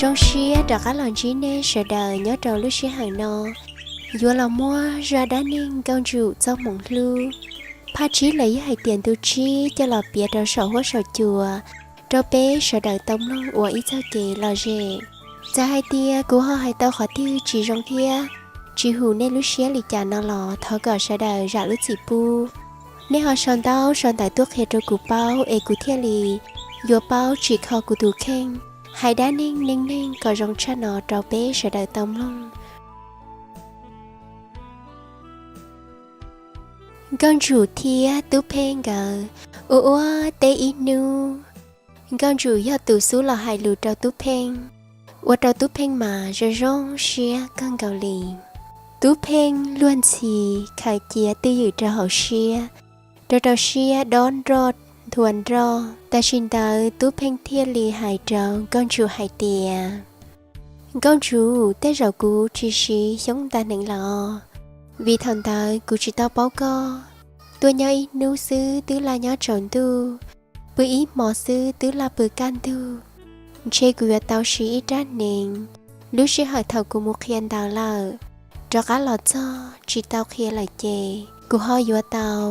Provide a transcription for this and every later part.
Zoo siab rov qab los ntsib nej sawv daws nyob rau lub sij hawm no. Yuav los muab zaj dab neeg Nkauj Ntsum txoj hmoov hlub phaj tsib los yog hais tias ntu tsib coj los piav rau saum huab saum cua rau peb sawv daws tau mloog ua ib txoj kev lom zem. Txawm hais tias kuv ho hais tau qhov twg tsis zoo thiab tsis hum nej lub siab li cas no los thov kom sawv daws zam lub txim pub. Nej ho sau ntaub sau ntawv tuaj qhia rau kuv paub es kuv thiaj li yuav paub tsim kho kuv tus kheej, hais dab neeg neej neeg kom zoo tshaj no rau peb sawv daws tau mloog. Nkauj Ntsum thiab Tub Pheej nkawd ua ua teb ib hnub. Nkauj Ntsum yog tus xub los hais lus rau Tub Pheej, ua rau Tub Pheej mas zoo zoo siab kawg nkaus li. Tub Pheej luag ntxhi khaws cia twj ywm rau hauv siab, rau rau siab dob nroj nthua nroj. Tam sim ntawd Tub Pheej thiaj li hais rau Nkauj Ntsum hais tias, Nkauj Ntsum, tej zaum kuv tsis siv xyoob ntas hneev lawm os, vim thaum ntawd kuv tsis tau paub koj. Tuaj nyob ib hnub xwb twb laj nyob tsaus ntuj, pw ib hmo xwb twb laj pw kaj ntug. Ntshe kuv yuav tau siv ib rab hneev, lub sij hawm thaum kuv mus qhia ntawv lawm, rov qab los txog tsis tau qhia lawm ces kuv ho yuav tau.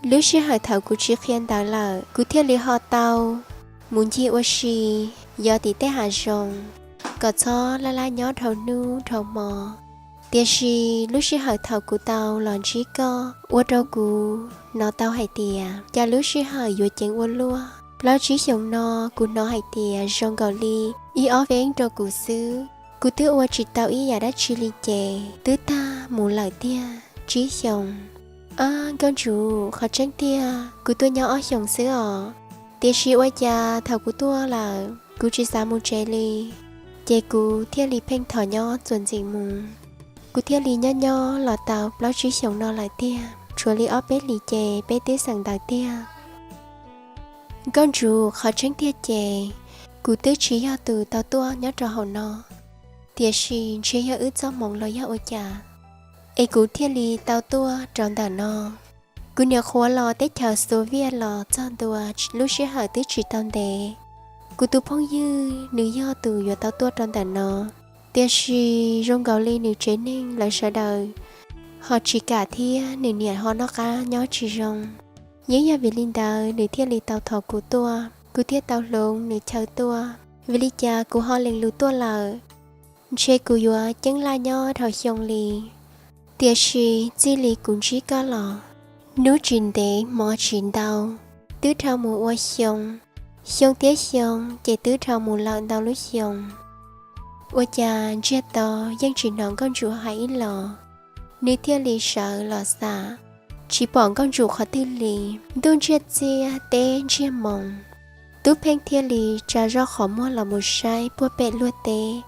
Lub sij hawm thaum kuv tsis qhia ntawv lawm kuv thiaj li ho tau mus ncig ua si, yos tim tej hav zoov, kom txhob laj laj nyob dhau hnub dhau hmo. Tiam sis lub sij hawm thaum kuv tau los ntsib koj ua rau kuv hnov tau hais tias cas lub sij hawm yuav ceev ua luaj. Plaub tsib xyoos no kuv hnov hais tias zoo nkaus li ib ob feeb rau kuv xwb. Kuv twb ua tsis tau ib yam dab tsi li ces twb tag mus lawm tiag tsib xyoos. Ab Nkauj Ntsum, qhov tseeb tiag kuv tuaj nyob ob xyoos xwb os, tiam sis ua cas thaum kuv tuaj lawm kuv tsis xav mus tsev li, ces kuv thiaj li pheej thov nyob txuas ntxiv mus. Kuv thiaj li nyob nyob los tau plaub tsib xyoos no lawm tiag, tshuav li ob peb hlis ces peb twb xeem ntawv tiag. Nkauj Ntsum, qhov tseeb tiag ces kuv twb tsis yog tus tau tuaj nyob rau hauv no, tiam sis ntshe yog wb txoj hmoov los yog ua cas es kuv thiaj li tau tuaj rau ntawm no. Kuv nyuam qhuav los teb chaws Xus Viaj los txog ntua lub sij hawm twb tsis tau ntev. Kuv tus phooj ywg nws yog tus yuav tau tuaj rau ntawm no, tiam sis zoo nkaus li nws tsev neeg lawv sawv daws ho tsis kam thiab nws niam ho noj qab nyob tsis zoo. Yeej yog vim li ntawd nws thiaj li tau thov kuv tuaj, kuv thiaj tau hloov nws chaw tuaj. Vim li cas kuv ho lees lus tuaj lawm? Ntshe kuv yuav ceeb laj nyob dhau xyoo li. Tiam sis txij li kuv ntsib koj los, hnub tsis ntev hmo tsis ntau, twb dhau mus ua xyoo, xyoo thiab xyoo ces twb dhau mus lawm ntau lub xyoo. Ua cas ntsiag to yeej tsis hnov Nkauj Ntsum hais ib los, nws thiaj li sawv los xam, tsis pom Nkauj Ntsum qhov twg li. Ntuj ntsiag txiag teb ntsiag moos, Tub Pheej thiaj li tsa zoj qhov muag los mus saib puag pem luag teb.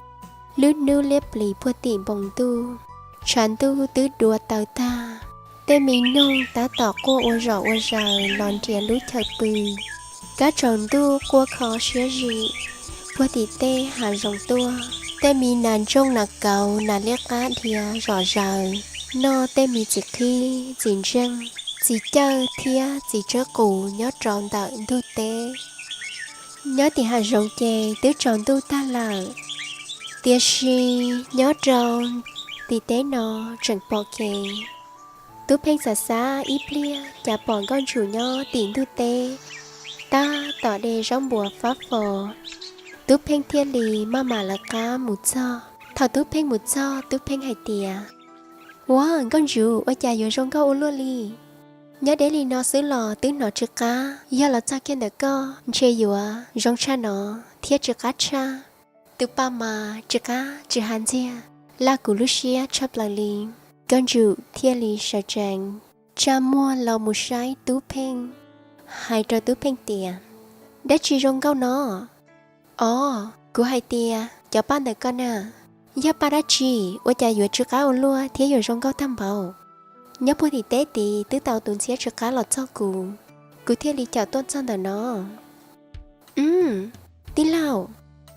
Lub hnub liab plis puag tim npoo ntuj, tshav ntuj twb dua taw tag, tej me noog tab tom quaj ua zom ua zaws los nrhiav lub chaw pw. Kab tsaus ntuj quaj kho siab zim puag tim tej hav zoov tuaj. Tej me nas ntsooj nas kauv nas liab qab dhia zom zaws noj tej me txiv qhib txiv ntseej, txiv cawj thiab txiv tsawb qus nyob rau ntawm ntug teb. Nyob tim hav zoov ces twb tsaus ntuj tag lawm, tiam sis nyob rau tim teb no tseem pom kev. Tub Pheej xav xav ib pliag cas pom Nkauj Ntsum nyob tim ntug teb, tab tom de zaub npuas fab fo. Tub Pheej thiaj li maj mam lawv qab mus txog. Thaum Tub Pheej mus txog, Tub Pheej hais tias, Ua, Nkauj Ntsum, ua cas yuav zoo nkauj ua luaj li? Nyob deb li no xwb los twb hnov tsw qab, yog los txog kiag ntawm koj ntshe yuav zoo tshaj no thiab tsw qab tshaj. Tus pa mas tsw qab tsw ha ntxiag, laj kuv lub siab tshaj plaws li. Nkauj Ntsum thiaj li sawv tsees, tsa muag los mus saib Tub Pheej, hais rau Tub Pheej tias, Dab tsi zoo nkauj no? Os, kuv hais tias cov paj ntawm koj na, yog paj dab tsi ua cas yuav tsw qab ua luaj thiab yuav zoo nkauj tag npaum? Nyob puag tim teb tid twb tau tus ntxhiab tsw qab los txog kuv, kuv thiaj li caum tuaj txog ntawm no. Tij laug,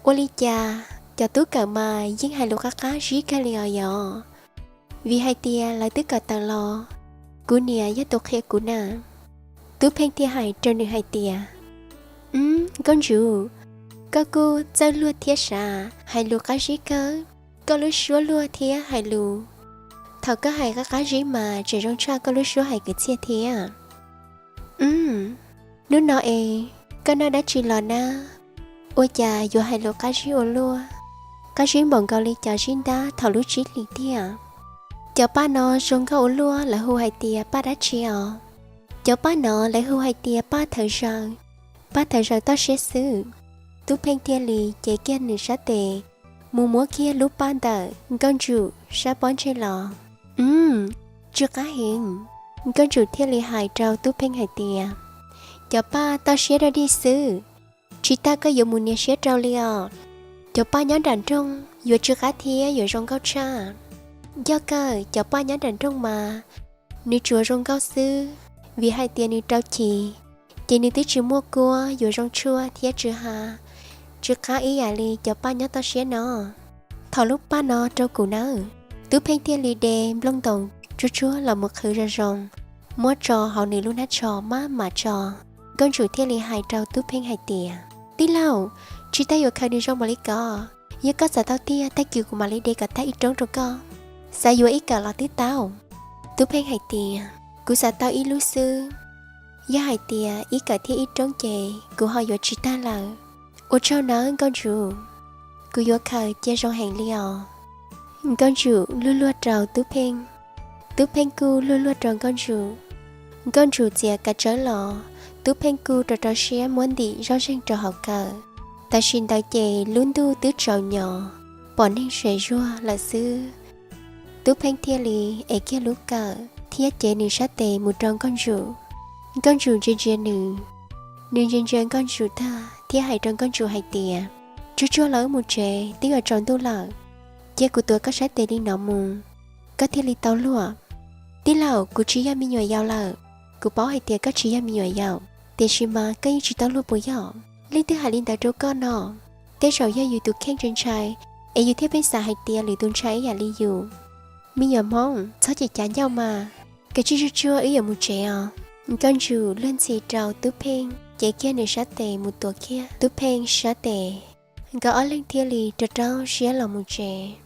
ua li cas cov tub kawm mas yeej hais lus qab qab zib kawg li os yog? Vim hais tias lawv twb kawm tawm los, kuv niam yog tus qhia kuv na. Tub Pheej thiaj hais rau nws hais tias, Nkauj Ntsum, Koj kuj txawj luag thiab sav, hais lus qab zib kawg. Koj lub suab luag thiab hais lus, thaum koj hais qab qab zib mas tseem zoo tshaj koj lub suab hais kwv txhiaj thiab. Hnub no es koj noj dab tsi los nab? Ua cas yuav hais lus qab zib ua luaj, qab zib npaum nkaus li cov zib ntab thaum lub tsib hlis tiag. Cov paj no zoo nkauj ua luaj, lawv hu hais tias paj dab tsi os? Cov paj no lawv hu hais tias paj thawv zaws. Paj thawv zaws toj siab xwb. Tub Pheej thiaj li cev kiag nws sab tes mus muab kiag lub paj ntawm Nkauj Ntsum sab pob ntseg los. Tsw qab heev. Nkauj Ntsum thiaj li hais rau Tub Pheej hais tias, cov paj toj siab dog dig xwb, tsis tas koj yuav mus nias siab rau li os. Cov paj nyob nram nroog yuav tsw qab thiab yuav zoo nkauj tshaj. Yog kawg, cov paj nyob nram nroog mas nws tsuas zoo nkauj xwb, vim hais tias nws rau chiv, ces nws twb tsis muaj kuab yuav zoo tshuaj thiab tsw ha, tsw qab ib yam li cov paj nyob toj siab no. Thaum lub paj no rau kuv nawb. Tub Pheej thiaj li de nplooj ntoos tsuag tsuag los mus qhwv zoo zoo, muab tso hauv nws lub hnab tsho maj mam tso. Nkauj Ntsum thiaj li hais rau Tub Pheej hais tias, tij laug, tsis tas yuav khaws nws zoo mam li kov, yog koj xav tau tiag tag kis kuv mam li de kom tag ib roob rau koj. Xav yuav ib kawm los twb tau. Tub Pheej hais tias, kuv xav tau ib lub xwb. Yog hais tias ib kawm thiab ib roob ces kuv ho yuav tsis tag lawm. Ua tsaug nawb Nkauj Ntsum, kuv yuav khaws cia zoo heev li os. Nkauj Ntsum luag luag rau Tub Pheej, Tub Pheej kuj luag luag rau Nkauj Ntsum. Nkauj Ntsum txiav kav tsawb los, Tub Pheej kuj rau rau siab muab ntim zoj zeeg rau hauv kawm. Tam sim ntawd ces lub ntuj twb tsaus nyo, pom neeg zem zuag lawm xwb. Tub Pheej thiaj li ev kiag lub kawm thiab cev nws sab tes mus rau Nkauj Ntsum. Nkauj Ntsum ntsia ntsia nws, nws ntsia ntsia Nkauj Ntsum tag thiab hais rau Nkauj Ntsum hais tias, tsuag tsuag los wb mus tsev, twb yuav tsaus ntuj lawm, cia kuv tuav koj sab tes li no mus, koj thiaj li tau luag. Tij laug, kuv tsis yog me nyuam yaus lawm. Kuv paub hais tias koj tsis yog me nyuam yaus, tiam sis mas koj yeej tsis tau luag puas yog? Leej twg hais li ntawd rau koj no? Tej zaum yog yus tus kheej ntshai ntshai, es yus thiaj pheej xav hais tias lwm tus ntshai ib yam li yus. Me nyuam Hmoob, txhob cev cav ncauj mas, koj cia li tsuag tsuag wb yuav mus tsev os. Nkauj Ntsum luag ntxhi rau Tub Pheej, cev kiag nws sab tes mus tuav kiag Tub Pheej sab tes. Nkawd ob leeg thiaj li rau rau siab los mus tsev.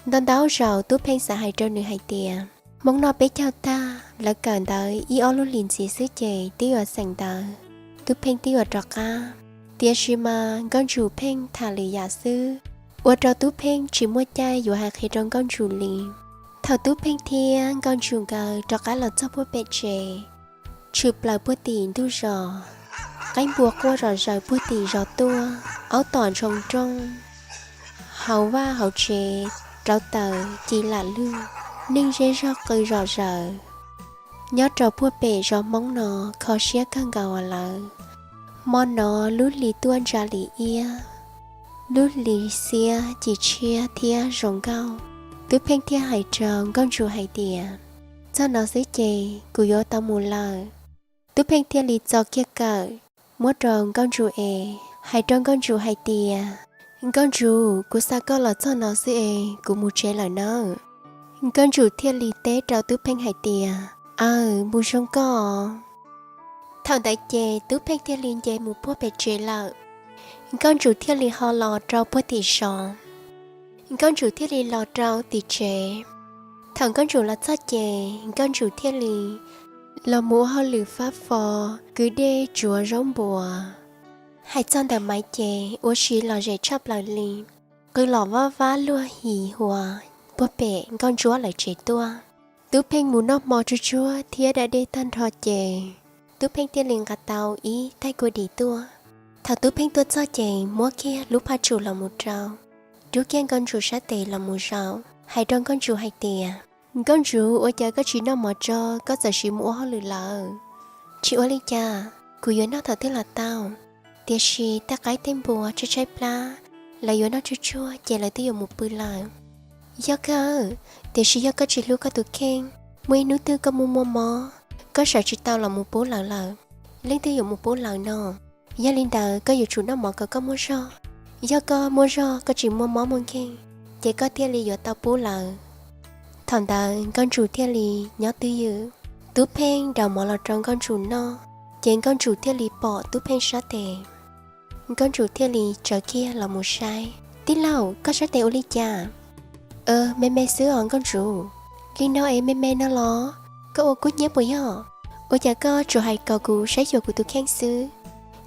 Ntau ntau zaus Tub Pheej xav hais rau nws hais tias, Hmoob noj peb caug tag, lawv kawm ntawv ib ob lub hlis ntxiv xwb ces twb yuav xeem ntawv, Tub Pheej twb yuav rov qab. Tiam sis mas Nkauj Ntsum pheej tham lwm yam xwb, ua rau Tub Pheej tsis muaj caij yuav hais qhia rau Nkauj Ntsum li. Thaum Tub Pheej thiab Nkauj Ntsum nkawd rov qab los txog puag pem tsev, tshwm plaws puag tim ntug zos, qaib npua quaj zom zaws puag tim zos tuaj, aub tom ntshoo nrooj, hauv vaj hauv tsev rauv taws ci lam lwj, neeg zej zog qw zom zaws. Nyob rau puag pem zos Hmoob no kho siab kawg nkaus lawm. Hmo no lub hli tuaj ntsa li iab, lub hli xiab ci tshiab thiab zoo nkauj. Tub Pheej thiaj hais rau Nkauj Ntsum hais tias, txog no xwb ces kuv yuav tau mus lawm. Tub Pheej thiaj li txo kiag kawm muab rau Nkauj Ntsum es, hais rau Nkauj Ntsum hais tias, Nkauj Ntsum, kuv xa koj los txog no xwb es kuv mus tsev lawm nawb. Nkauj Ntsum thiaj li teb rau Tub Pheej hais tias, aw, mus zoo koj os. Thaum ntawd ces Tub Pheej thiaj li nce mus puag pem tsev lawm. Nkauj Ntsum thiaj li ho los rau puag tim zos. Nkauj Ntsum thiaj li los rau tim tsev. Thaum Nkauj Ntsum los txog ces Nkauj Ntsum thiaj li los mus ua hauj lwm fab fo, kwv dej tsuav zaub npua. Hais txog ntawm Maiv ces ua si lom zem tshaj plaws li, qw los vab vab luag him huas puag pem Nkauj Ntsuab lawv tsev tuaj. Tub Pheej mus noj hmo tsuag tsuag thiab da dej tag nrho ces Tub Pheej thiaj li nqa tau ib taig kua dis tuaj. Thaum Tub Pheej tuaj txog ces muab kiag lub phaj tsum los mus rau, rub kiag Nkauj Ntsum sab tes los mus zaum, hais rau Nkauj Ntsum hais tias, Nkauj Ntsum, ua cas koj tsis noj mov tso, koj txawm sim mus ua hauj lwm lawm? Tsis ua li cas, kuv yuav noj thaum twg los tau. Tiam sis tej qaib tej npua tshaib tshaib plab, lawv yuav noj tsuag tsuag ces lawv twb yuav mus pw lawm. Yog kawg, tiam sis yog koj tsis hlub koj tus kheej, muaj ib hnub twg koj muaj muaj mob, koj sawv tsis tau los mus pub lawv lawm, leej twg yuav mus pub lawv no? Yog li ntawd koj yuav tsum noj mov kom koj muaj zog. Yog koj muaj zog, koj tsis muaj mob muaj nkeeg, ces koj thiaj li yuav tau pub lawv. Thaum ntawd Nkauj Ntsum thiaj li nyob twj ywm. Tub Pheej daus mov los rau Nkauj Ntsum noj, ces Nkauj Ntsum thiaj li pom Tub Pheej sab tes. Nkauj Ntsum thiaj li tsawv kiag los mus saib. Tij laug, koj sab tes ua li cas? Me me xwb os Nkauj Ntsum. Li no es me me no los? Koj ua kub hnyiab puas yog? Ua cas koj tsuas hais kom kuv saib xyuas kuv tus kheej xwb,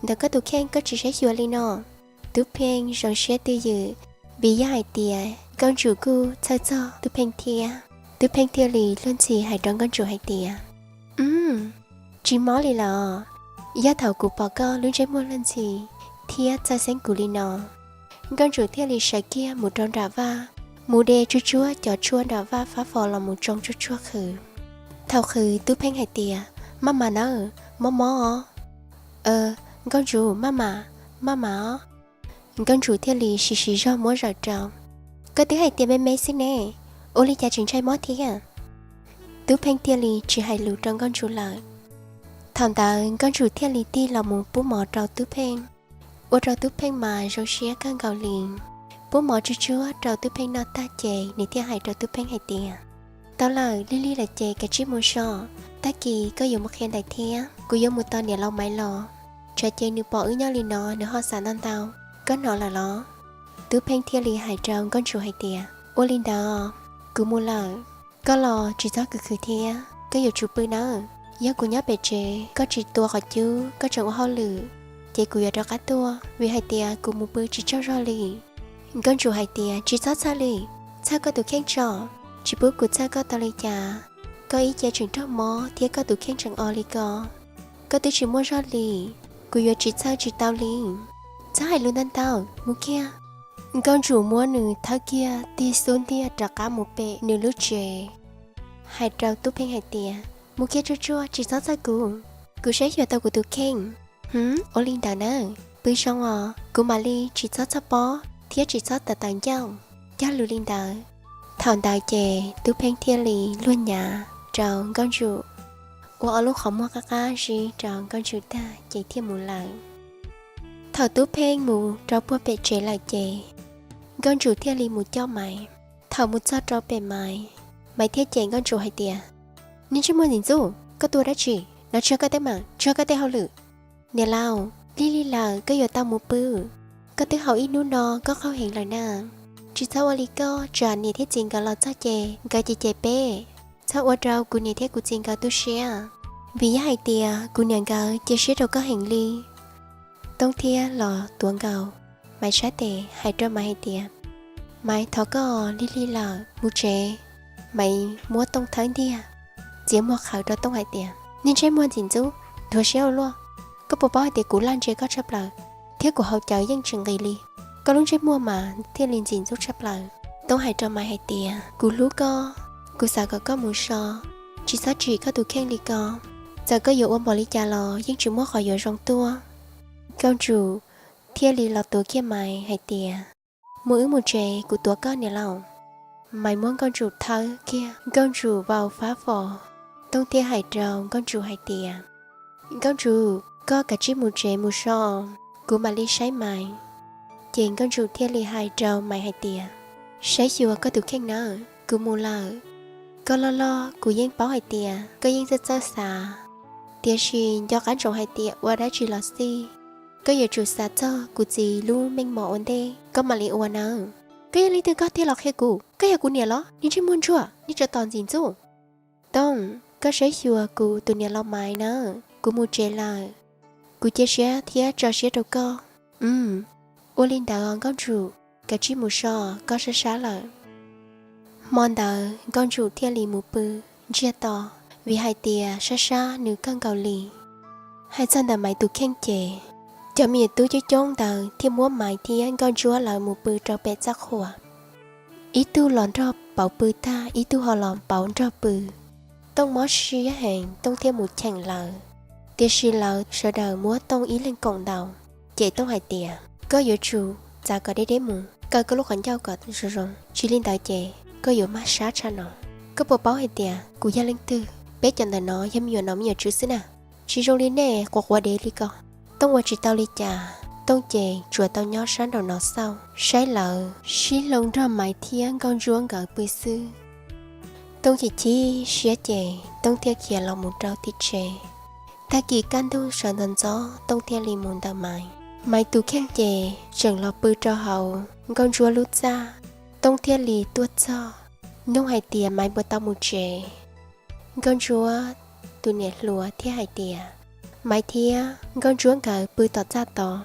ntawm koj tus kheej koj tsis saib xyuas li no? Tub Pheej zoo siab twj ywm, vim yog hais tias Nkauj Ntsum kuj txhawj txog Tub Pheej thiab. Tub Pheej thiaj li luag ntxhi hais rau Nkauj Ntsum hais tias, Tsis mob li lawm os, yog thaum kuv pom koj lub ntsej muag luag ntxhi thiab txawj xeeb kuv li no. Nkauj Ntsum thiaj li sawv kiag mus rau nram vaj, mus de tsuag tsuag cov tshuaj nram vaj fab fo los mus tsoo tsuag tsuag qhwv. Thaum qhwv Tub Pheej hais tias, Maj mam nawb, mob mob os. Nkauj Ntsum, maj mam, maj mam os. Nkauj Ntsum thiaj li siv siv zog muab zawm rau. Koj twb hais tias me me xwb ne, ua li cas tseem ntshai mob thiab? Tub Pheej thiaj li tsis hais lus rau Nkauj Ntsum lawm. Thaum ntawd Nkauj Ntsum thiaj li tig los mus pub mov rau Tub Pheej. Ua rau Tub Pheej mas zoo siab kawg nkaus li. Pub mov tsuag tsuag rau Tub Pheej noj tag ces nws thiaj hais rau Tub Pheej hais tias, Tau lawm, lig lig lawm ces kav tsij mus so, tag kis koj yuav mus qhia ntawv thiab, kuv yuav mus tos niam laus Maiv los. Tsam ces nws pom wb nyob li no nws ho xav ntau ntau, koj hnov lawm los? Tub Pheej thiaj li hais rau Nkauj Ntsum hais tias, Ua li ntawd, kuv mus lawm. Koj los tsis txhob khwv khwv thiab, koj yuav tsum pw nawb. Yog kuv nyob pem tsev koj tsis tua qhov cub koj tseem ua hauj lwm, ces kuv yuav rov qab tuaj, vim hais tias kuv mus pw tsis tsaug zog li. Nkauj Ntsum hais tias, Tsis txhob txhawj li, txhawj koj tus kheej tso, tsis pub kuv txhawj koj tau li cas. Koj ib ce tseem raug mob thiab koj tus kheej tseem o li ko, koj twb tsis muaj zog li, kuv yuav tsis txhawj tsis tau li. Txhob hais lus ntau ntau, mus kiag. Nkauj Ntsum muab nws thawb kiag tig xub ntiag rov qab mus pem nws lub tsev, hais rau Tub Pheej hais tias, Mus kiag tsuag tsuag, tsis txhob txhawj kuv, kuv saib xyuas tau kuv tus kheej. Hwv, ua li ntawd nawb, pw zoo os, kuv mam li tsis txhob txhawj pob thiab tsis txhob tawv tawv ncauj. Cog lus li ntawd, thaum ntawd ces Tub Pheej thiaj li luag nyav rau Nkauj Ntsum, ua ob lub qhov muag qab qab zib rau Nkauj Ntsum tag ces thiaj mus lawm. Thaum Tub Pheej mus rau puag pem tsev lawm ces Nkauj Ntsum thiaj li mus coj Maiv. Thaum mus txog rau pem Maiv, Maiv thiaj cem Nkauj Ntsum hais tias, Niag ntsej muag ntxim ntxub, koj tua dab tsi? No tsis yog koj tej meem, tsis yog koj tej hauj lwm. Niam laus, lig lig lawm koj yuav tau mus pw. Koj twb haus ib hnub no koj qaug heev lawm na. Tsis txhob ua li koj, tsam niam thiab txiv nkawd los txog ces nkawd cem cem peb. Txhob ua rau kuv niam thiab kuv txiv nkawd tu siab, vim yog hais tias kuv niam nkawd cia siab rau koj heev li. Tooj thiaj los tuav nkaus Maiv sab tes hais rau Maiv hais tias, Maiv, thov koj, lig lig lawm, mus tsev. Maiv muab Tooj thawb ntiag, txiav muag qhawv rau Tooj hais tias, Niag ntsej muag ntxim ntxub, nthuav siab ua luaj, koj puas paub hais tias kuv laj ntse koj tshaj plaws thiab kuv haus cawv yeej tsis nqis li. Koj lub ntsej muag mas thiaj li ntxim ntxub tshaj plaws. Tooj hais rau Maiv hais tias, Kuv hlub koj, kuv xav kom koj mus so, tsis txhob tsim koj tus kheej li ko. Txawm koj yuav ua npaum li cas los yeej tsis muaj qhov yuav zoo tuaj. Nkauj Ntsum thiaj li los tuav kiag Maiv hais tias, Mus wb mus tsev, kuv tuav koj niam laus. Maiv muab Nkauj Ntsum thawb kiag, Nkauj Ntsum vau fab fo. Tooj thiaj hais rau Nkauj Ntsum hais tias, Nkauj Ntsum, koj kav tsij mus tsev mus so, kuv mam li saib Maiv. Ces Nkauj Ntsum thiaj li hais rau Maiv hais tias, Saib xyuas koj tus kheej nawb, kuv mus lawm. Koj loj loj kuv yeej paub hais tias koj yeej txawj txawj xav, tiam sis nco qab ntsoov hais tias ua dab tsi los xij, koj yuav tsum xav txog kuv txiv lub meej mom ua ntej koj mam li ua nawb. Koj yog leej twg koj thiaj los qhia kuv? Koj yog kuv niam los? Niag ntsej muag ntsuag, niag tsov tom ntxim ntxub. Tooj, koj saib xyuas kuv tus niam laus Maiv nawb, kuv mus tsev lawm. Kuv cia siab thiab tso siab rau koj. Ua li ntawd Nkauj Ntsum, kav tsij mus so, koj sab sab lawm. Hmo ntawd Nkauj Ntsum thiaj li mus pw ntsiag to, vim hais tias sab sab nws kawg nkaus li. Hais txog ntawm Maiv tus kheej ces, cov me nyuam tub coob coob ntawd thiaj muab Maiv thiab Nkauj Ntsuab lawv mus pw rau pem txaj qhua. Ib tug los nrog pauv pw tag, ib tug ho los pauv nrog pw. Tooj mob siab heev, Tooj thiaj mus cheem lawv, tiam sis lawv sawv daws muab Tooj ib leeg koom ntaus. Ces Tooj hais tias, koj yuav tsum txav kom deb deb mus, kaw koj lub qhov ncauj kom zoo zoo, tsis li ntawd ces koj yuav mag sab tshaj no. Koj puas paub hais tias kuv yog leej twg? Peb cov ntawm no yog me nyuam nom me nyuam tswv xwb na, tsis zoo li nej quav quav dev li ko. Tooj ua tsis tau li cas, Tooj ces tsuas tau nyob sab nraum no xauj saib lawv sib hloov nrog Maiv thiab Nkauj Ntsuab nkawd pw xwb. Tooj chim chim siab ces Tooj thiaj khiav los mus rau tim tsev. Tag kis kaj ntug sawv ntxov ntxov Tooj thiaj li mus ntawm Maiv. Maiv tus kheej ces tseem los pw rau hauv Nkauj Ntsuab lub txaj. Tooj thiaj li tuaj txog, nug hais tias Maiv puas tau mus tsev. Nkauj Ntsuab tus niam hluas thiaj hais tias Maiv thiab Nkauj Ntsuab nkawd pw tom txaj tod.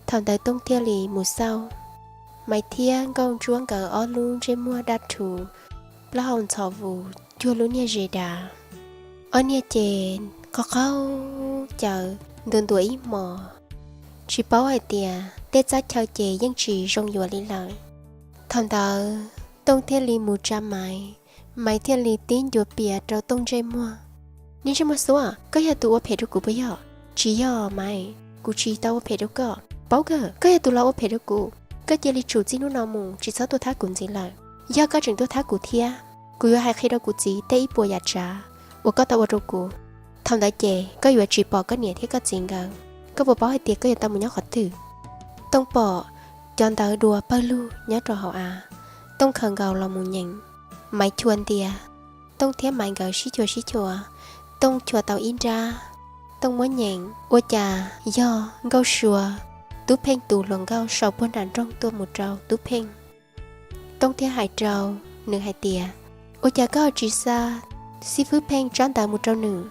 Thaum ntawd Tooj thiaj li mus xauj Maiv thiab Nkauj Ntsuab nkawd ob lub ntsej muag daj rhuv, plaub hau ntxhov vus cuag lub niag zes dav. Ob niag ces qaug qaug cawv ntuas ntuas ib hmos, tsis paub hais tias tej txaj chaw ces yeej tsis zoo yuav li lawm. Thaum ntawd Tooj thiaj li mus tsa Maiv, Maiv thiaj li tib ncuav pias rau Tooj ntsej muag. Niag ntsej muag xuab, koj yog tus ua phem rau kuv puas yog? Tsis yog Maiv, kuv tsis tau ua phem rau koj. Paub kawg koj yog tus los ua phem rau kuv. Koj cia li tsum txij hnub no mus tsis txhob tuaj thab kuv ntxiv lawm. Yog koj tseem tuaj thab kuv thiab, kuv yuav hais qhia rau kuv txiv tej ib puas yam tsav uas koj tau ua rau kuv. Thaum ntawd ces koj yuav tsis pom koj niam thiab koj txiv nkawd. Koj puas paub hais tias koj yuav tau mus nyob qhov twg? Tooj pom cov ntawv dua pawg lug nyob rau hauv av. Tooj khaws nkaus los mus nyeem. Maiv chua ntias. Tooj thiab Maiv nkawd sib chua sib chua. Tooj chua tau ib nrab. Tooj muab nyeem ua cas yog Nkauj Sua, Tub Pheej tus hluas nkauj sau puag nram nroog tuaj mus rau Tub Pheej. Tooj thiaj hais rau nws hais tias, Ua cas koj tsis xa xib fwb Pheej tsab ntawv mus rau nws?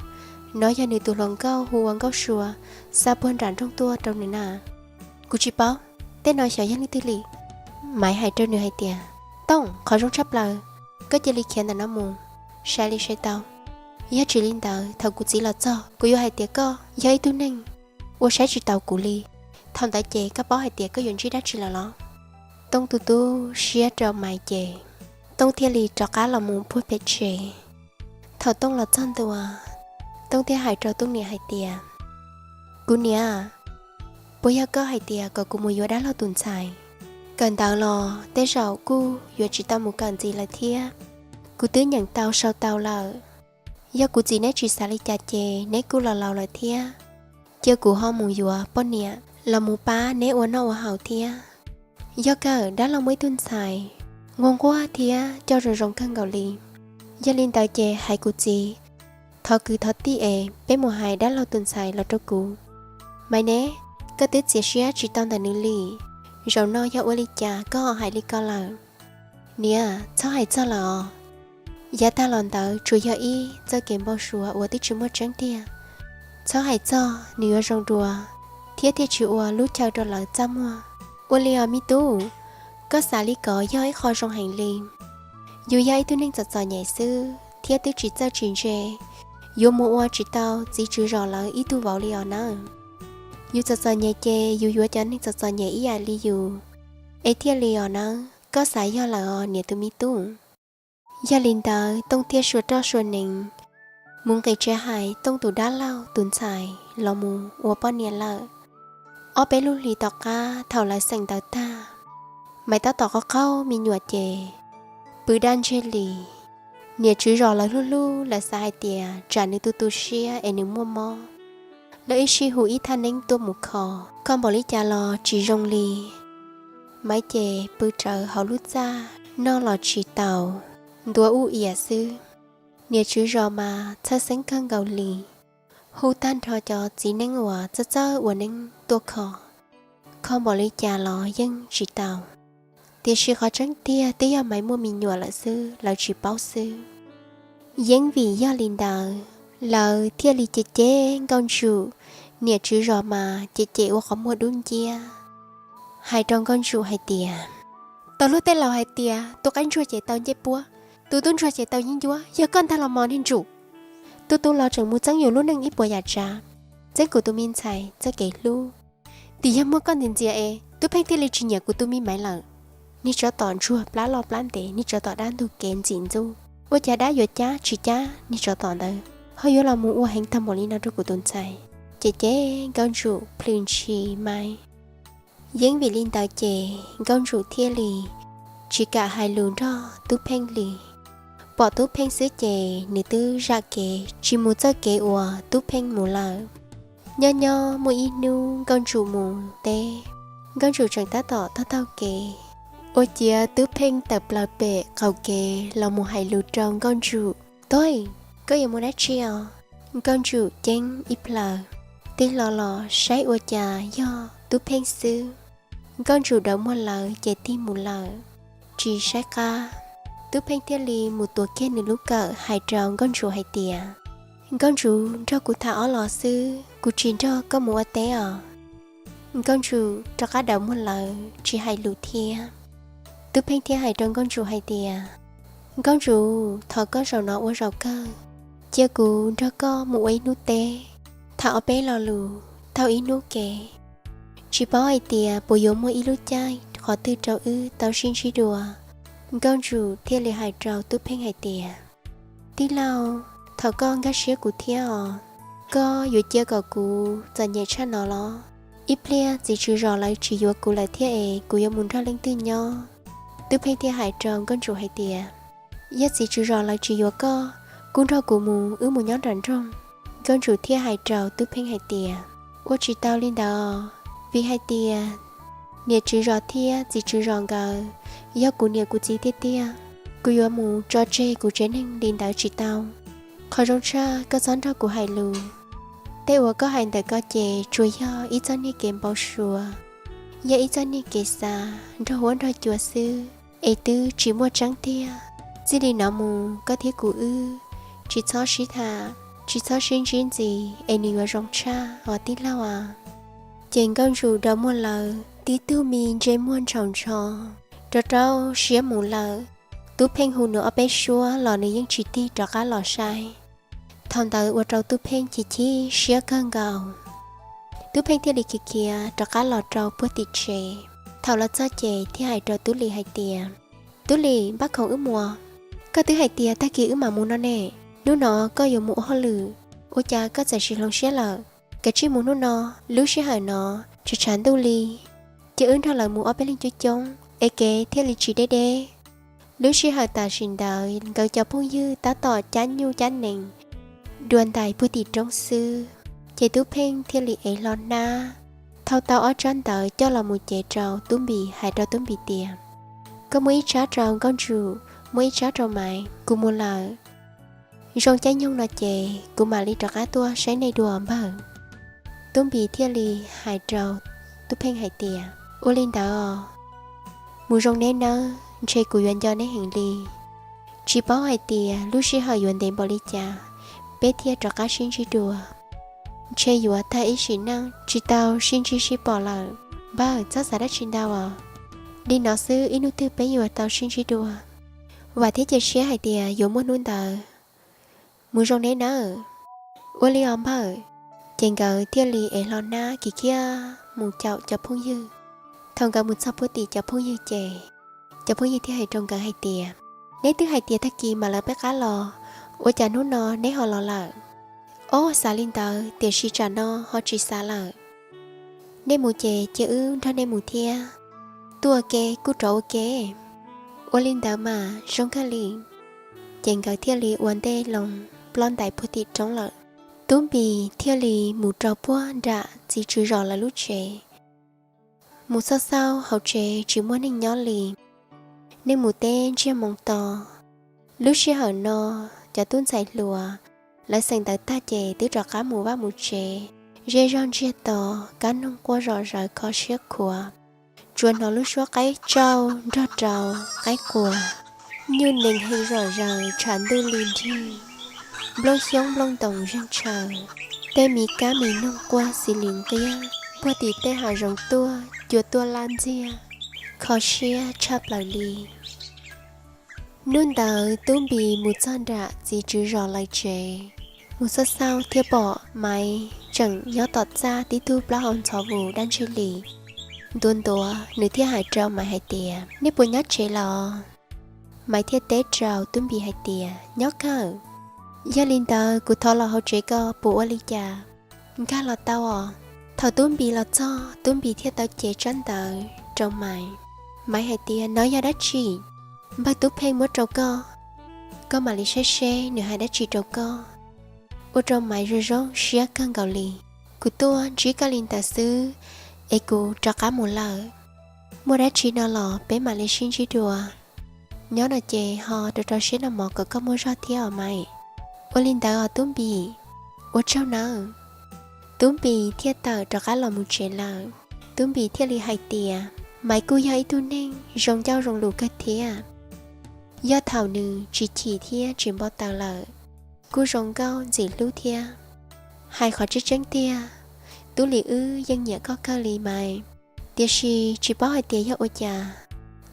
Nov yog nws tus hluas nkauj hu ua Nkauj Sua xa puag nram nroog tuaj rau nws na. Kuv tsis paub, tej no xyov yog leej twg li. Maiv hais rau nws hais tias, Tooj, qhov zoo tshaj plaws, koj cia li khiav ntawm no mus, sai li sai tau. Yog tsis li ntawd thaum kuv txiv los txog kuv yuav hais tias koj yog ib tug neeg uas saib tsis taus kuv li. Thaum ntawd ces koj paub hais tias koj yuav ntsib dab tsi lawm los? Tooj tu tu siab rau Maiv ces Tooj thiaj li rov qab los mus puag pem tsev. Thaum Tooj los txog ntua, Tooj thiaj hais rau Tooj niam hais tias, Kuv niam, puas yog koj hais tias kom kuv mus yuav dab laug tus ntxhais? Kawm ntawv los tej zaum kuj yuav tsis tau mus kawm ntxiv lawm thiab. Kuv twb nyeem tau sau tau lawm. Yog kuv txiv neb tsis xav li cas ces neb kuj los laus lawm thiab. Cia kuv ho mus yuav poj niam los mus pab neb ua noj ua haus thiab. Yog kawm dab laug muaj ib tug ntxhais nquag nquag thiab coj zoo zoo kawg nkaus li. Yog li ntawd ces hais kuv txiv thov kwv thov tij es peb mus hais dab laug tus ntxhais los rau kuv. Maiv neb, koj twb txiav siab tsis tau ntawm nws li. Zaum no yog ua li cas koj ho hais li ko lawm? Niam, txhob hais txog lawm os. Yav tag los ntawd tsuas yog ib txoj kev npau suav uas twb tsis muaj tseeb tiag. Txhob hais txog, nws yuav zoo dua thiab thiaj tsis ua lub chaw rau lawv txaj muag. Ua li os me tub, koj xav li ko yog ib qho zoo heev li. Yus yog ib tug neeg txom txom nyem xwb thiab twb tsis txawj tsis ntse, yuav mus ua tsis tau txiv tswv zos lawv ib tug vauv li os nawb. Yus txom txom nyem ces yus yuav cov neeg txom txom nyem ib yam li yus, es thiaj li os nawb. Koj xav yog lawm os niam tus me tub. Yog li ntawd Tooj thiaj sua roj sua neev mus nqis tsev hais Tooj tus dab laug tus ntxhais los mus ua poj niam lawm. Ob peb lub hlis tom qab thaum lawv xeem ntawv tag, Maiv tab tom qaug qaug me nyuam ces pw daj ntseg li. Niam tswv zos lawv hlub hlub lawv xav hais tias tsam nws tu tu siab es nws muaj mob, lawv ib sij hu ib thaj neeb tuaj mus kho. Kho npaum li cas los tsis zoo li. Maiv ces pw rawv hauv lub txaj noj los tsis tau, ntuav ub iam xwb. Niam tswv zos mas txhawj xeeb kawg nkaus li, hu tag nrho cov txiv neeb uas txawj txawj ua neeb tuaj kho. Kho npaum li cas los yeej tsis tau. Tiam sis qhov tseeb tiag twb yog Maiv muaj me nyuam lawm xwb lawv tsis paub xwb. Yeeb vim yog li ntawd, lawv thiaj li cem cem Nkauj Ntsum. Niam tswv zos mas cem cem ua qhov muag dub nciab, hais rau Nkauj Ntsum hais tias, tau luag tej laus hais tias tus qaib ntsuag ces tau ncej puab, tus tub ntsuag ces tau yeeb ncuab, yog koj ntag los mos niag Ntsum. Tus tub los tseem mus txeeb yus lub neej ib puas yam tsav, txeeb kuv tus me ntxhais txoj kev hlub. Tim yog muaj koj ntxias ntxias es Tub Pheej thiaj li tsis nyiam kuv tus me Maiv lawm. Niag tsov tom ntsuag plab loj plab ntev, niag tsov tom dab ntug kev ntxim ntxub, ua cas dab yuav cab tsis cab niag tsov tom ntawd, ho yuav los mus ua heev tag npaum li no rau kuv tus ntxhais. Ces ces Nkauj Ntsum plhws ntshis Maiv. Yeeb vim li ntawd ces Nkauj Ntsum thiaj li tsis kam hais lus nrog Tub Pheej li. Pom Tub Pheej xwb ces nws twb zam kev tsis mus txoj kev uas Tub Pheej mus lawm. Nyob nyob muaj ib hnub Nkauj Ntsum mus teb, Nkauj Ntsum tseem tab tom taug taug kev, ua ciav Tub Pheej tawm plaws pem qaum kev los mus hais lus rau Nkauj Ntsum, Tub, koj yuav mus dab tsi os? Nkauj Ntsum ceeb ib plaws, tig hlo los saib ua cas yog Tub Pheej xwb. Nkauj Ntsum daws muag lawv ces tig mus lawm, tsis saib qab. Tub Pheej thiaj li mus tuav kiag nws lub kawm hais rau Nkauj Ntsum hais tias, Nkauj Ntsum, nrog kuv tham ob los xwb, kuv tsis nrog koj mus ua teb os. Nkauj Ntsum rov qab daws muag lawv tsis hais lus thiab. Tub Pheej thiaj hais rau Nkauj Ntsum hais tias, Nkauj Ntsum, thov koj zaum no ua zaum kawg, cia kuv nrog koj mus ua ib hnub teb, tham ob peb lo lus, taug ib hnub kev. Tsis paub hais tias puas yuav muaj ib lub caij qhov twg rau wb tau sib ntsib dua. Nkauj Ntsum thiaj li hais rau Tub Pheej hais tias, Tij laug, thaum koj nkag siab kuv thiab os, koj yuav cia kom kuv txom nyem tshaj no los? Ib pliag txiv tswv zos lawv tsis yuav kuv lawm thiab es kuv yuav mus nrog leej twg nyob? Tub Pheej thiaj hais rau Nkauj Ntsum hais tias, Yog txiv tswv zos lawv tsis yuav koj, kuj nrog kuv mus, wb mus nyob nram nroog. Nkauj Ntsum thiaj hais rau Tub Pheej hais tias, Ua tsis tau li ntawd, vim hais tias niam tswv zos thiab txiv tswv zos nkawd yog kuv niam kuv txiv tiag tiag. Kuv yuav mus tso tseg kuv tsev neeg li ntawd tsis tau. Qhov zoo tshaj koj txhob nrog kuv hais lus. Tej uas koj hais ntawm ko ces tsuas yog ib txoj niag kev npau suav, yog ib txoj niag kev xav nrog huab nrog cua xwb, es twb tsis muaj tseeb tiag. Txij li no mus koj thiab kuv wb tsis txhob sib tham, tsis txhob sib ntsib ntxiv es nws yuav zoo tshaj os tij laug a. Ces Nkauj Ntsum daws muag lawv tib tug me ntsej muag ntshaus ntsho, rau rau siab mus lawm. Tub Pheej hu nws ob peb suab los nws yeej tsis tig rov qab los saib. Thaum ntawd ua rau Tub Pheej chim chim siab kawg nkaus. Tub Pheej thiaj li khiav khiav rov qab los rau puag tim tsev. Thaum los txog ces thiaj hais rau Tub Lis hais tias, Tub Lis, npaj khoom wb mus. Koj twb hais tias tag kis wb mam mus no ne. Hnub no koj yuav mus ua hauj lwm, ua cas koj txawm sim hloov siab lawm? Kav tsij mus hnub no, lub sij hawm no tshav tshav ntuj li, cia wb nrog lawv mus ob peb leeg coob coob es kev thiaj li tsis deb deb. Lub sij hawm tam sim ntawd nkawd cov phooj ywg tab tom cab nyuj cab nees dua ntais puag tim roob xwb, ces Tub Pheej thiaj li ev hlo hnab, thau tau ob tsab ntawv coj los mus cev rau Tub Npis, hais rau Tub Npis tias, Koj muab ib tsab rau Nkauj Ntsum, muab ib tsab rau Maiv, kuv mus lawm. Zoo caij nyoog no ces kuv mam li rov qab tuaj saib nej dua npawg. Tub Npis thiaj li hais rau Tub Pheej hais tias, Ua li ntawd os, mus zoo neb nawb, ntshe kuv yuav nco neb heev li. Tsis paub hais tias lub sij hawm yuav ntev npaum li cas peb thiaj rov qab sib ntsib dua. Ntshe yuav tag ib sim neej tsis tau sib ntsib sib pom lawm. Npawg, txhob xav dab tsi ntau os. Li no xwb ib hnub twg peb yuav tau sib ntsib dua. Vam thiab cia siab hais tias yuav muaj hnub ntawd. Mus zoo neb nawb. Ua li os npawg. Ces nkawd thiaj li ev hlo hnab khiav khiav mus caum cov phooj ywg. Thaum nkawd mus txog puag tim cov phooj ywg ces cov phooj ywg thiaj hais rau nkawd hais tias, Neb twb hais tias tag kis mam lawv peb qab los, ua cas hnub no neb ho los lawm? Ob, xav li ntawd tiam sis tsam no ho tsis xav lawm. Nej mus ces cia wb nrog nej mus thiab. Tuaj ua ke kuj rov ua ke. Ua li ntawd mas zoo kawg li. Ces nkawd thiaj li ua ntej loo ploj ntais puag tim roob lawm. Tub Npis thiaj li mus rau puag nram txiv tswv zos lawv lub tsev. Mus xauj xauj hauv tsev tsis muaj neeg nyob li. Neeg mus teb ntsiag moo to. Lub sij hawm no cov tub ntxhais hluas lawv xeem ntawv tag ces twb rov qab mus vaj mus tsev, zej zog ntsiag to, kab noog quaj zom zaws kho siab khuav. Tsuas hnov lub suab qaib tsauj nrog rau qaib quas, nyuj nees hee zom zaws tshav ntuj li nrig, nplooj xyoob nplooj ntoos zeeg tshaws, tej me kab me noog quaj xis li nqiab puag tim tej hav zoov tuaj cua tuaj laj ntxiag, kho siab tshaj plaws li. Hnub ntawd Tub Npis mus txog nram txiv tswv zos lawv tsev, mus xauj xauj thiaj pom Maiv tseem nyob tom txaj tib tug plaub hau ntxhov vus dab ntseg li. Ntuav ntuav nws thiaj hais rau Maiv hais tias, Nej puas nyob tsev los? Maiv thiaj teb rau Tub Npis hais tias, Nyob kawg. Yog li ntawd kuv thov los hauv tsev ko puas ua li cas? Nkag los tau os. Thaum Tub Npis los txog, Tub Npis thiaj tau cev tsab ntawv rau Maiv. Maiv hais tias, Nov yog dab tsi? Npawg Tub Pheej muab rau koj, koj mam li saib seb nws hais dab tsi rau koj. Ua rau Maiv zoo zoo siab kawg nkaus li. Kuv tuaj ntsib koj li ntawd xwb es kuv rov qab mus lawm. Muaj dab tsi no los peb mam li sib ntsib dua. Nyob no ces ho rau rau siab noj mov kom koj muaj zog thiab os Maiv. Ua li ntawd os Tub Npis. Ua tsaug nawb. Tub Npis thiaj tawm rov qab los mus tsev lawm. Tub Npis thiaj li hais tias, Maiv kuj yog ib tug neeg zoo ncauj zoo lus kawg thiab. Yog thaum nws tsis chim thiab tsis npau taws lawm, kuj zoo nkauj ntxim hlub thiab. Hais qhov tseeb tseeb tiag, Tub Lis wb yeej nyiam koj kawg li Maiv, tiam sis tsis paub hais tias yog ua cas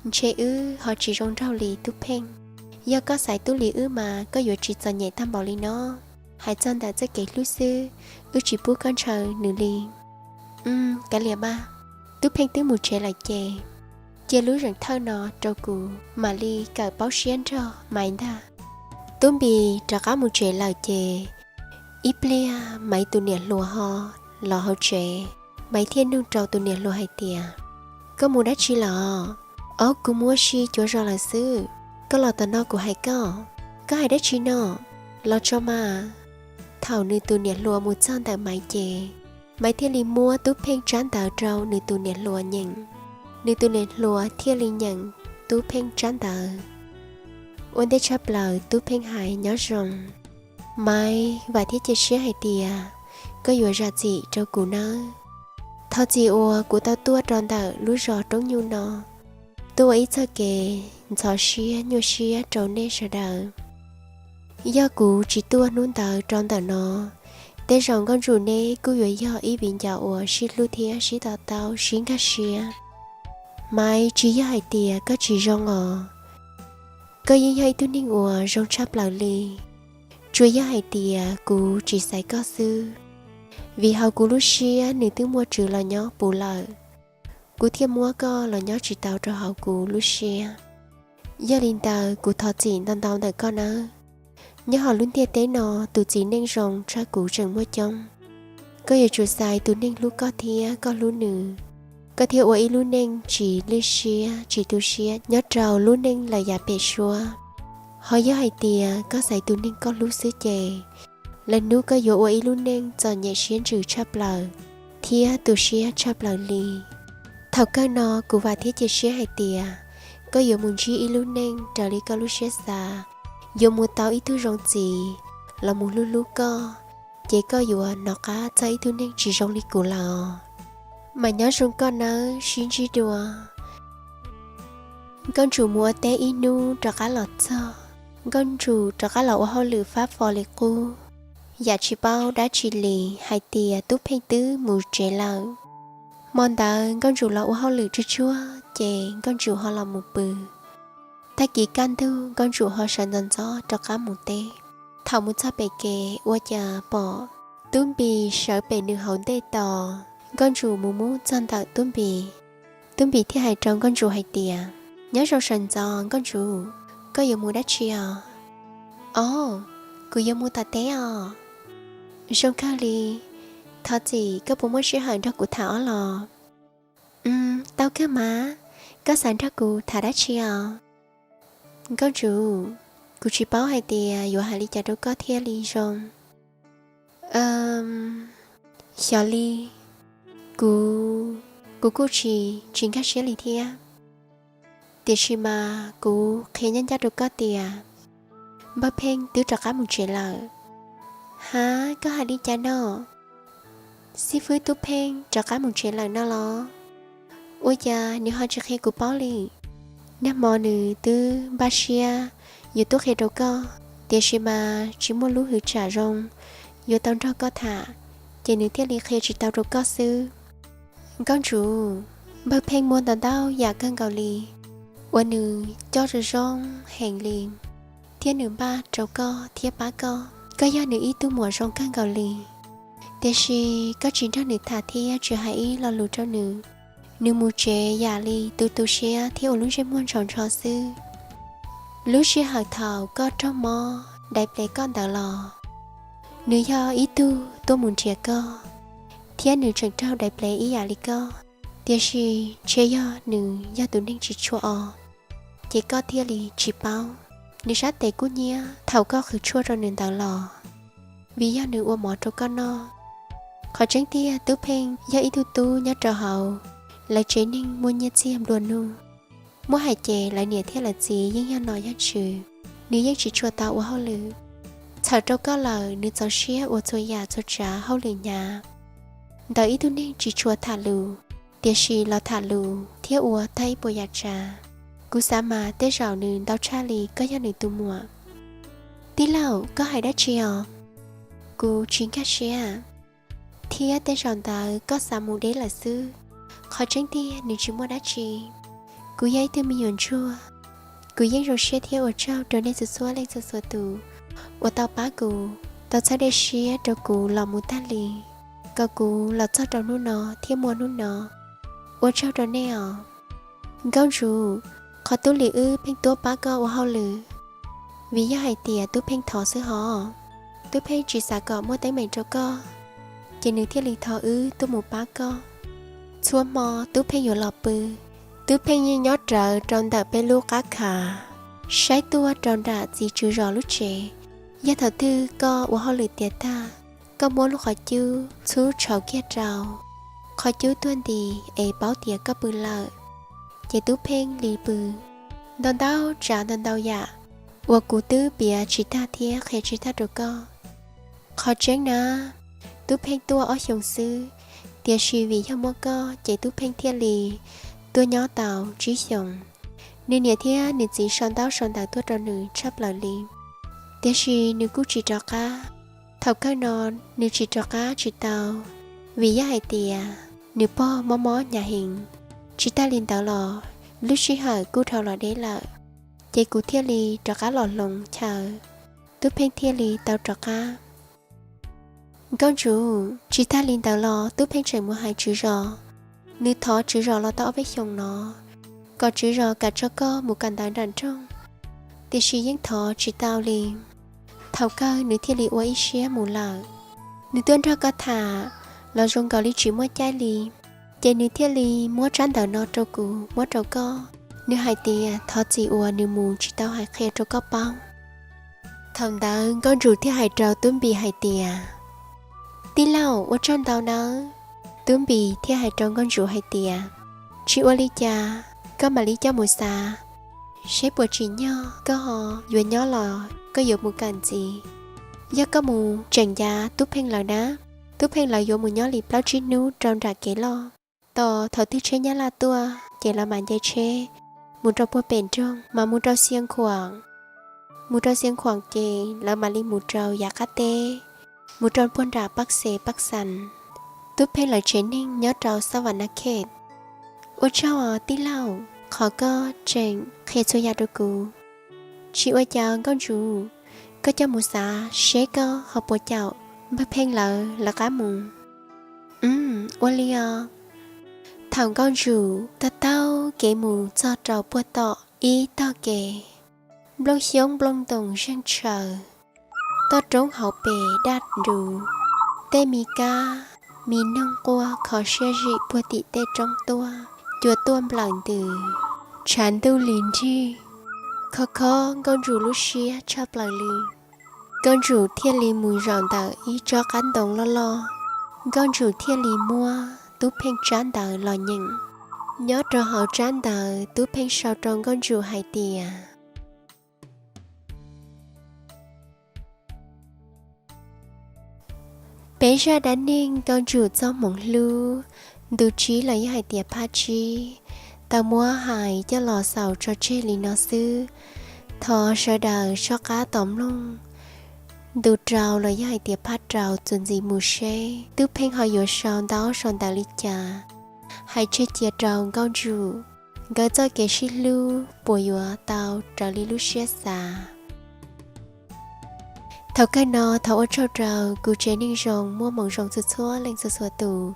ntshe wb ho tsis zoo nraug li Tub Pheej. Yog koj xaiv Tub Lis wb mas koj yuav tsis txom nyem tag npaum li no. Hais txog ntawm txoj kev hlub xwb, wb tsis pub koj ntshaw nws li. Kav liam mas, Tub Pheej twb mus tsev lawm ces cia lub zeem thawj no rau kuv mam li kawm paub siab nrog Maiv ntag. Tub Npis rov qab mus tsev lawm ces ib pliag Maiv tus niam hluas ho los hauv tsev. Maiv thiaj nug rau tus niam hluas hais tias, Koj mus dab tsi lawm? Ob, kuv mus ua si cuav zos lawm xwb. Koj los tom no kuv hais koj. Koj hais dab tsi no? Los tso mas. Thaum nws tus niam hluas mus txog ntawm Maiv ces Maiv thiaj li muab Tub Pheej tsab ntawv rau nws tus niam hluas nyeem. Nws tus niam hluas thiaj li nyeem Tub Pheej tsab ntawv. Ua ntej tshaj plaws Tub Pheej hais, Nyob zoo Maiv, vam thiab cia siab hais tias koj yuav zam txim rau kuv nawb. Thov txim uas kuv tau tuaj rau ntawm lub zos Roob Nyuj no, tuaj ua ib txoj kev ntxhov siab nyuaj siab rau nej sawv daws. Yog kuv tsis tuaj hnub ntawd rau ntawm no, tej zaum Nkauj Ntsum neb kuj yuav yog ib viv ncaus uas sib hlub thiab sib to taub sib nkag siab. Maiv, tsis yog hais tias koj tsis zoo os, koj yeej yog ib tug neeg uas zoo tshaj plaws li. Tsuas yog hais tias kuv tsis xaiv koj xwb, vim hauv kuv lub siab nws twb muaj Tswv los nyob puv lawm, kuv thiaj muab koj los nyob tsis tau rau hauv kuv lub siab. Yog li ntawd kuv thov txim ntau ntau ntawm koj nawb. Nyob hauv lub ntiaj teb no, tus txiv neej zoo tshaj kuv tseem muaj coob. Koj yuav tsum xaiv tus neeg hlub koj thiab koj hlub nws, koj thiaj ua ib lub neej tsis lwj siab tsis tu siab nyob rau lub neej lawm yav pem suab. Ho yog hais tias koj xaiv tus neeg koj hlub xwb ces lwm hnub koj yuav ua ib lub neej txom nyem siab ntsws tshaj plaws thiab tu siab tshaj plaws li. Thaum kawg no kuv vam thiab cia siab hais tias koj yuav mus ntsib ib lub neej raws li koj lub siab xav, yuav mus tau ib tug zoo txiv los mus hlub hlub koj, ces koj yuav nov qab txog ib tug neeg tsis zoo li kuv lawm. Mas nyob zoo koj nawb, sib ntsib dua. Nkauj Ntsum mus ua teb ib hnub rov qab los txog, Nkauj Ntsum rov qab los ua hauj lwm fab fo li qub. Yam tsis paub dab tsi li hais tias Tub Pheej twb mus tsev lawm. Hmo ntawd Nkauj Ntsum los ua hauj lwm tsuag tsuag ces Nkauj Ntsum ho los mus pw. Tag kis kaj ntug Nkauj Ntsum ho sawv ntxov ntxov rov qab mus teb. Thaum mus txog pem kev ua cas pom Tub Npis sawv pem nws hauv ntej tos. Nkauj Ntsum mus mus txog ntawm Tub Npis, Tub Npis thiaj hais rau Nkauj Ntsum hais tias, Nyob zoo sawv ntxov Nkauj Ntsum, koj yuav mus dab tsi os? Ob, kuv yuav mus tom teb os. Zoo kawg li. Thov txim, koj puas muaj sij hawm nrog kuv tham ob los? Tau kawg mas, koj xav nrog kuv tham dab tsi os? Nkauj Ntsum, kuv tsis paub hais tias yuav hais li cas rau koj thiaj li zoo. Xyov li, kuv, kuv kuj tsis, tsis nkag siab li thiab. Tiam sis mas kuv qhia ncaj ncaj rau koj tias Npawg Pheej twb rov qab mus tsev lawm. Ha, koj hais li cas no? Xib fwb Tub Pheej rov qab mus tsev lawm no los? Ua cas nws ho tsis qhia kuv paub li? Nag hmo nws twb npaj siab yuav tuaj qhia rau koj, tiam sis mas tsis muaj lub hwv tsam zoo yuav tau nrog koj tham, ces nws thiaj li qhia tsis tau rau koj xwb. Nkauj Ntsum, Npawg Pheej muaj ntau ntau yam kawg nkaus li uas nws coj zoo zoo heev li, thiab nws npaj rau koj thiab pab koj. Koj yog nws ib tug muam zoo kawg nkaus li, tiam sis koj tsis nrog nws tham thiab tsis hais ib lo lus rau nws. Nws mus tsev yam li tu tu siab thiab ua lub ntsej muag ntshaus ntsho xwb. Lub sij hawm thaum koj raug mob dai plev koj ntawd los, nws yog ib tug tuaj mus nrhiav koj, thiab nws tseem raug dai plev ib yam li koj, tiam sis ntshe yog nws yog tus neeg tsis tshua os, ces koj thiaj li tsis paub. Nws sab tes kuj hnyiab thaum koj qhwv tshuaj rau nws ntawd los, vim yog nws ua mov rau koj noj. Qhov tseeb tiag Tub Pheej yog ib tug tub nyob rau hauv lawv tsev neeg muaj nyiaj txiag nplua nuj. Muab hais ces lawv niam thiab lawv txiv yeej yog nom yog tswv, nws yeej tsis tshua tau ua hauj lwm. Txhawm rau koj lawm nws txaus siab ua txhua yam txhua tsav hauj lwm hnyav. Ntawm ib tug neeg tsis tshua tham lus tiam sis los tham lus thiab ua tag ib puas yam tsav. Kuv xav mas tej zaum nws ntau tshaj li koj yog nws tus muam. Tij laug, koj hais dab tsi os? Kuv tsis nkag siab. Thiab tej zaum ntawd koj xav mus deb lawm xwb. Qhov tseeb tiag nws tsis muaj dab tsi. Kuv yog ib tug me nyuam ntsuag, kuv yeej zoo siab thiab ua tsaug rau nej txhua txhua leej txhua txhua tus uas tau pab kuv, tau txhawb dej siab rau kuv los mus tag li, kom kuv los txog rau hnub no thiab muaj hnub no. Ua tsaug rau nej os. Nkauj Ntsuv, qhov Tub Lis wb pheej tuaj pab koj ua hauj lwm, vim yog hais tias Tub Pheej thov xwb hov. Tub Pheej tsis xav kom muaj teeb meem rau koj, ces nws thiaj li thov wb tuaj mus pab koj. Txhua hmo Tub Pheej yuav los pw, Tub Pheej yeej nyob rawv rau ntawm peb lub qab khav, saib tuaj rau nram txiv tswv zos lub tsev. Yog thaum twg koj ua hauj lwm tiav tag, koj muab lub qhov cub txhub tshauv kiag rau, qhov cub tuag nti es paub tias koj pw lawm, ces Tub Pheej li pw. Ntau ntau tsav ntau ntau yam uas kuv twb piav tsis tag thiab qhia tsis tag rau koj. Qhov tseeb na, Tub Pheej tuaj ob xyoos xwb, tiam sis vim yog muaj koj ces Tub Pheej thiaj li tuaj nyob tau tsib xyoos. Nws niam thiab nws txiv sau ntaub sau ntawv tuaj rau nws tshaj plaws li, tiam sis nws kuj tsis rov qab. Thaum kawg no nws tsis rov qab tsis tau, vim yog hais tias nws pog mob mob hnyav heev. Tsis tag li ntawd los lub sij hawm kuj dhau los deb lawm, ces kuv thiaj li rov qab los hloov chaw, Tub Pheej thiaj li tau rov qab. Nkauj Ntsuv, tsis tag li ntawd los Tub Pheej tseem mus hais tswv zos. Nws thov tswv zos los tau ob peb xyoos no, kom tswv zos kam tso koj mus kawm ntawv nram nroog, tiam sis yeej thov tsis tau li. Thaum kawg nws thiaj li ua ib siab mus lawm. Nws tuaj nrog koj tham los zoo nkaus li tsis muaj caij li, ces nws thiaj li muab tsab ntawv no rau kuv muab rau koj. Nws hais tias thov txim uas nws mus tsis tau hais qhia rau koj paub. Thaum ntawd Nkauj Ntsuv thiaj hais rau Tub Npis hais tias, Tij laug, ua tsaug ntau nawb. Tub Npis thiaj hais rau Nkauj Ntsuv hais tias, Tsis ua li cas, koj mam li coj mus xav, seb puas tsim nyog koj ho yuav nyob los koj yuav mus kawm ntxiv. Yog koj mus tseem ncav Tub Pheej lawv na, Tub Pheej lawv yuav mus nyob li plaub tsib hnub rau nram kev loj. Tos thaum twg tsheb Nyab Laj tuaj ces lawv mam nce tsheb mus rau puag pem nroog, mas mus rau Xia Khuam. Mus rau Xia Khuam ces lawv mam li mus rau yav qab teb, mus rau puag nram Pab Xes Pab Xas. Tub Pheej lawv tsev neeg nyob rau Xab Vam Nab Khes. Ua tsaug os tij laug, qhov koj tseem qhia txhua yam rau kuv. Tsis ua cas Nkauj Ntsuv, koj coj mus xav seb koj ho puas caum Npawg Pheej lawv lawv qab mus. Ua li os. Thaum Nkauj Ntsuv taug taug kev mus txog rau puag tom ib tog kev, nplooj xyoob nplooj ntoos zeeg tshaws, toj roob hauv pes daj nrus, tej me kab me noog quaj kho siab zim puag tim tej roob tuaj, cua tuaj nplawm ntws, tshav ntuj li nrig, kho kho Nkauj Ntsuv lub siab tshaj plaws li. Nkauj Ntsuv thiaj li mus zaum ntawm ib tsob qab ntoo loj loj, Nkauj Ntsuv thiaj li muab Tub Pheej tsab ntawv los nyeem. Nyob rau hauv tsab ntawv Tub Pheej sau rau Nkauj Ntsuv hais tias, Peb zaj dab neeg Nkauj Ntsuv txoj hmoov hlub, ntu tsib los yog hais tias phab tsib, tau muab hais coj los xaus tso tseg li no xwb. Thov sawv daws soj qab tos mloog ntu rau los yog hais tias phab rau txuas ntxiv mus seb Tub Pheej ho yuav sau ntaub sau ntawv li cas, hais tseg cia rau Nkauj Ntsuv nkawd txoj kev sib hlub puas yuav tau raws li lub siab xav. Thaum kawg no thov ua tsaug rau kuv tsev neeg zoo muaj hmoov zoo txhua txhua leej txhua txhua tus,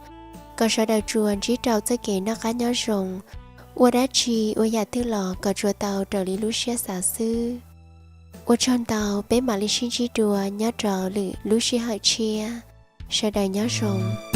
kom sawv daws tsuas ntsib rau txoj kev noj qab nyob zoo, ua dab tsi ua yam twg los kom tsuas tau raws li lub siab xav xwb. Ua tsaug ntau, peb mam li sib ntsib dua nyob rau lwm lub sij hawm tshiab. Sawv daws nyob zoo.